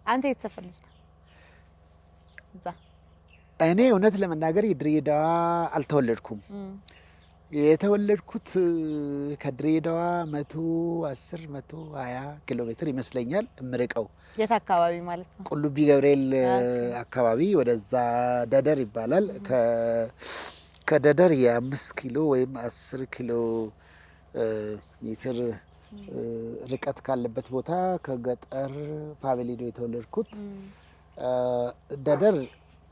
አንተ የት ሰፈር ልጅ ነህ? እዛ እኔ እውነት ለመናገር የድሬዳዋ አልተወለድኩም። የተወለድኩት ከድሬዳዋ 110 120 ኪሎ ሜትር ይመስለኛል እምርቀው። የት አካባቢ ማለት ነው? ቁልቢ ገብርኤል አካባቢ ወደዛ ደደር ይባላል። ከደደር የ5 ኪሎ ወይም 10 ኪሎ ሜትር ርቀት ካለበት ቦታ ከገጠር family ነው የተወለድኩት። ደደር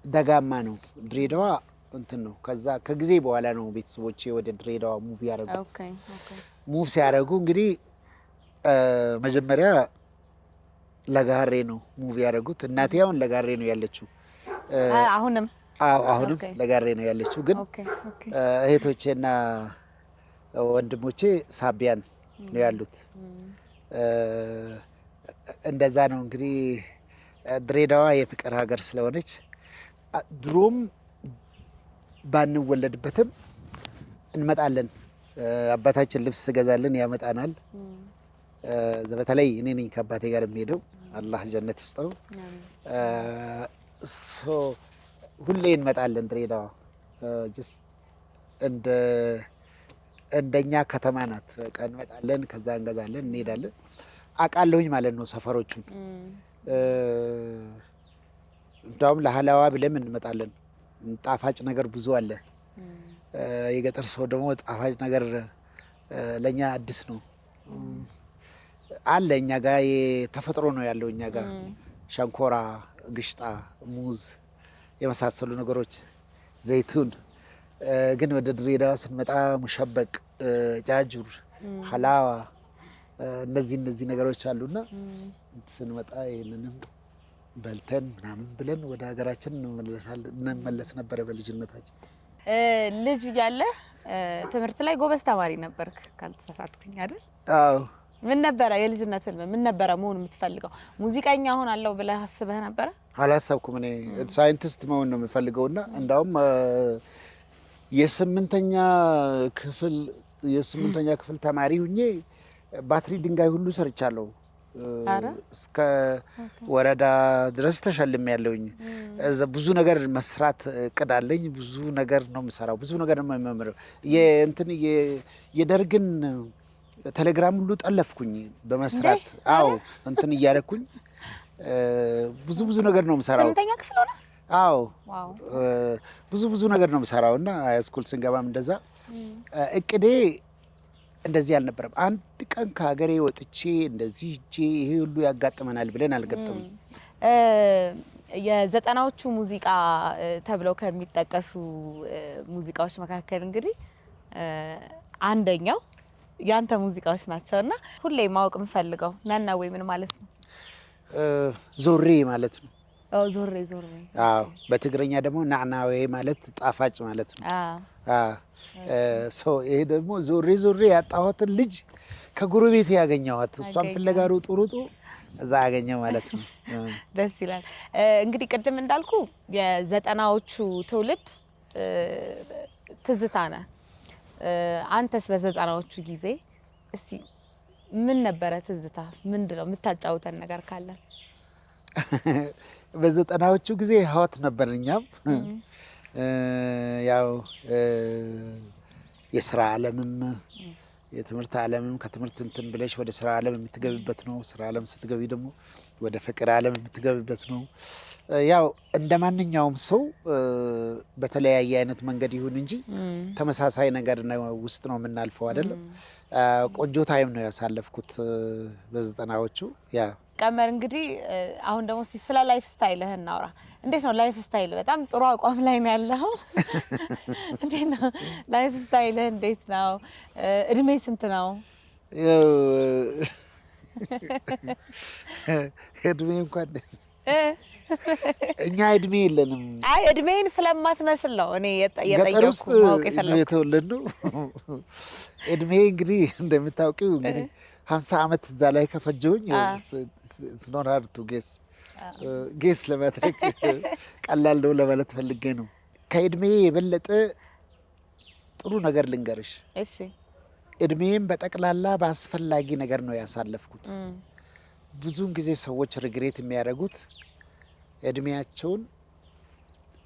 ደጋማ ነው። ድሬዳዋ እንትን ነው። ከዛ ከጊዜ በኋላ ነው ቤተሰቦቼ ወደ ድሬዳዋ move ያደረጉት። Move ሲያደርጉ እንግዲህ መጀመሪያ ለጋሬ ነው move ያደረጉት። እናቴ አሁን ለጋሬ ነው ያለችው። አሁንም? አዎ፣ አሁንም ለጋሬ ነው ያለችው። ግን እህቶቼና ወንድሞቼ ሳቢያን ነው ያሉት። እንደዛ ነው እንግዲህ። ድሬዳዋ የፍቅር ሀገር ስለሆነች ድሮም ባንወለድበትም እንመጣለን። አባታችን ልብስ ስገዛልን ያመጣናል። በተለይ እኔ ነኝ ከአባቴ ጋር የሚሄደው። አላህ ጀነት ይስጠው። So ሁሌ እንመጣለን ድሬዳዋ። Just እንደኛ ከተማ ናት። በቃ እንመጣለን፣ ከዛ እንገዛለን፣ እንሄዳለን። አውቃለሁኝ ማለት ነው ሰፈሮቹን። እንዳውም ለሀላዋ ብለም እንመጣለን። ጣፋጭ ነገር ብዙ አለ። የገጠር ሰው ደግሞ ጣፋጭ ነገር ለኛ አዲስ ነው አለ። እኛ ጋር የተፈጥሮ ነው ያለው። እኛ ጋር ሸንኮራ፣ ግሽጣ፣ ሙዝ የመሳሰሉ ነገሮች፣ ዘይቱን። ግን ወደ ድሬዳዋ ስንመጣ ሙሸበቅ፣ ጃጁር፣ ሀላዋ እነዚህ ነገሮች አሉና ስንመጣ ይህንንም በልተን ምናምን ብለን ወደ ሀገራችን እንመለስ ነበረ በልጅነታችን። ልጅ እያለህ ትምህርት ላይ ጎበዝ ተማሪ ነበርክ ካልተሳሳትኩኝ አይደል? አዎ። ምን ነበረ የልጅነት ህልም? ምን ነበረ መሆን የምትፈልገው? ሙዚቀኛ እሆናለሁ ብለህ አስበህ ነበረ? አላሰብኩም። እኔ ሳይንቲስት መሆን ነው የምፈልገውና እንዳውም የ8ኛ ክፍል ተማሪ ሁኜ ባትሪ ድንጋይ ሁሉ ሰርቻለሁ። እስከ ወረዳ ድረስ ተሸልሜያለሁኝ። ብዙ ነገር መስራት እቅድ አለኝ። ብዙ ነገር ነው የምሰራው። ብዙ ነገር ነው የምመምረው። የእንትን የደርግን ቴሌግራም ሁሉ ጠለፍኩኝ በመስራት። አዎ፣ እንትን እያደረኩኝ ብዙ ብዙ ነገር ነው የምሰራው። 8ኛ ክፍል ሆነ? አዎ፣ ብዙ ብዙ ነገር ነው የምሰራው እና high school ስንገባም እንደዛ እቅዴ እንደዚህ አልነበረም። አንድ ቀን ከሀገሬ ወጥቼ እንደዚህ ሂጄ ይሄ ሁሉ ያጋጥመናል ብለን አልገጠምም። የ90ዎቹ ሙዚቃ ተብለው ከሚጠቀሱ ሙዚቃዎች መካከል እንግዲህ አንደኛው ያንተ ሙዚቃዎች ናቸው እና ሁሌ ማወቅ የምፈልገው ናና ወይ ምን ማለት ነው? ዞሬ ማለት ነው። ዞሬ ዞሬ። አዎ፣ በትግረኛ ደግሞ ናዕናዌ ማለት ጣፋጭ ማለት ነው። ይሄ ደግሞ ዞሬ ዞሬ ያጣኋትን ልጅ ከጎረቤት ያገኘኋት፣ እሷን ፍለጋ ሩጡ ሩጡ እዛ ያገኘው ማለት ነው። ደስ ይላል። እንግዲህ ቅድም እንዳልኩ የ90ዎቹ ትውልድ ትዝታ ነህ። አንተስ በ90ዎቹ ጊዜ እስቲ ምን ነበረ ትዝታ? ምንድን ነው የምታጫውተን ነገር ካለ? በ90ዎቹ ጊዜ hot ነበር። እኛም ያው የስራ ዓለምም የትምህርት ዓለምም ከትምህርት እንትን ብለሽ ወደ ስራ ዓለም የምትገቢበት ነው። ስራ ዓለም ስትገቢ ደግሞ ወደ ፍቅር ዓለም የምትገቢበት ነው። ያው እንደ ማንኛውም ሰው በተለያየ አይነት መንገድ ይሁን እንጂ ተመሳሳይ ነገር ውስጥ ነው የምናልፈው አይደለም። ቆንጆ time ነው ያሳለፍኩት በ90ዎቹ yeah። ቀመር፣ እንግዲህ አሁን ደግሞ እስኪ ስለ lifestyle ህ እናውራ። እንዴት ነው lifestyle? በጣም ጥሩ አቋም ላይ ነው ያለው። እንዴት ነው lifestyle ህ? እንዴት ነው? እድሜ ስንት ነው? እድሜ እንኳን እኛ እድሜ የለንም። አይ፣ እድሜን ስለማትመስል ነው እኔ የጠየቅኩ፣ ማወቅ የፈለኩት። የተወለድነው። እድሜ እንግዲህ እንደምታውቂው እንግዲህ 50 ዓመት እዛ ላይ ከፈጀውኝ it's not hard to guess፣ guess ለማድረግ ቀላል ነው ለማለት ፈልጌ ነው። ከእድሜ የበለጠ ጥሩ ነገር ልንገርሽ። እሺ። እድሜም በጠቅላላ በአስፈላጊ ነገር ነው ያሳለፍኩት። ብዙውን ጊዜ ሰዎች regret የሚያደርጉት እድሜያቸውን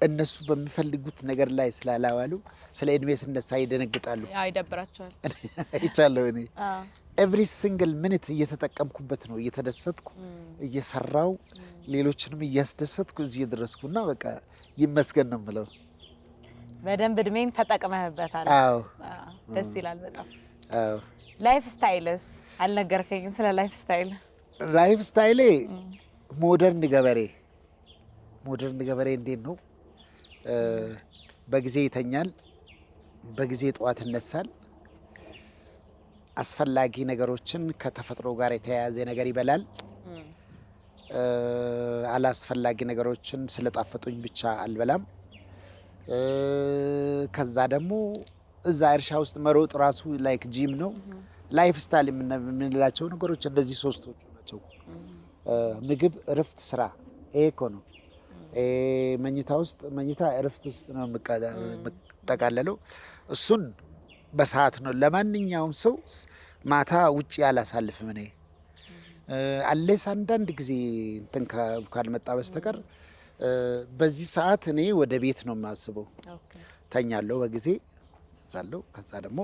እነሱ በሚፈልጉት ነገር ላይ ስላላዋሉ ስለ እድሜ ስነሳ ይደነግጣሉ። Yeah፣ ይደብራቸዋል። አይቻለሁ እኔ every single minute እየተጠቀምኩበት ነው፣ እየተደሰትኩ፣ እየሰራው፣ ሌሎችንም እያስደሰትኩ እዚህ የደረስኩና በቃ ይመስገን ነው የምለው። በደንብ እድሜን ተጠቅመህበታል። አዎ። አዎ፣ ደስ ይላል በጣም። አዎ። Lifestyle ስ አልነገርከኝም ስለ lifestyle። Lifestyle ኤ modern ገበሬ። Modern ገበሬ እንዴት ነው? በጊዜ ይተኛል፣ በጊዜ ጠዋት ይነሳል። አስፈላጊ ነገሮችን ከተፈጥሮ ጋር የተያያዘ ነገር ይበላል። አላስፈላጊ ነገሮችን ስለጣፈጡኝ ብቻ አልበላም። ከዛ ደግሞ እዛ እርሻ ውስጥ መሮጥ ራሱ like gym ነው። Lifestyle የምንላቸው ነገሮች እንደዚህ ሶስቶቹ ናቸው። ምግብ፣ እረፍት፣ ስራ። ይሄ እኮ ነው። ይሄ መኝታ ውስጥ፣ መኝታ እረፍት ውስጥ ነው የምጠቃለለው። እሱን በሰዓት ነው። ለማንኛውም ሰው ማታ ውጭ አላሳልፍም እኔ unless አንዳንድ ጊዜ እንትን ካልመጣ በስተቀር በዚህ ሰዓት እኔ ወደ ቤት ነው የማስበው። ተኛለሁ፣ በጊዜ እዛለሁ። ከዛ ደግሞ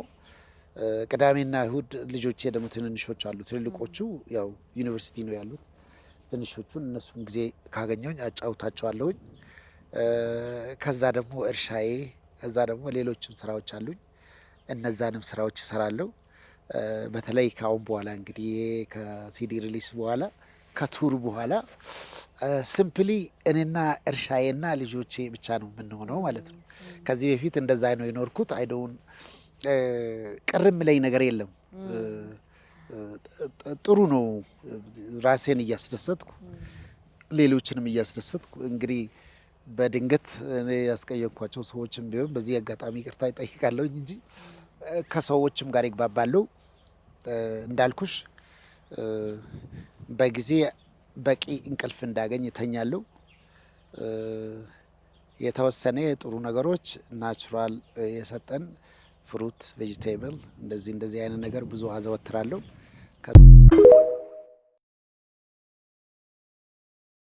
ቅዳሜና እሁድ ልጆቼ ደግሞ ትንንሾች አሉ። ትልልቆቹ ያው ዩኒቨርሲቲ ነው ያሉት። ትንሾቹን እነሱን ጊዜ ካገኘሁኝ አጫውታቸዋለሁኝ። ከዛ ደግሞ እርሻዬ፣ ከዛ ደግሞ ሌሎችም ስራዎች አሉኝ። እነዛንም ስራዎች እሰራለሁ። በተለይ ከአሁን በኋላ እንግዲህ ከ CD release በኋላ፣ ከ tour በኋላ simply እኔና እርሻዬና ልጆቼ ብቻ ነው የምንሆነው ማለት ነው። ከዚህ በፊት እንደዛ ነው የኖርኩት። I don't ቅር የሚለኝ ነገር የለም። ጥሩ ነው። ራሴን እያስደሰትኩ ሌሎችንም እያስደሰትኩ፣ እንግዲህ በድንገት እኔ ያስቀየምኳቸው ሰዎችም ቢሆን በዚህ አጋጣሚ ይቅርታ እጠይቃለሁኝ እንጂ ከሰዎችም ጋር ይግባባለሁ። እንዳልኩሽ በጊዜ በቂ እንቅልፍ እንዳገኝ እተኛለሁ። የተወሰነ የጥሩ ነገሮች natural የሰጠን fruit፣ vegetable እንደዚህ እንደዚህ አይነት ነገር ብዙ አዘወትራለሁ።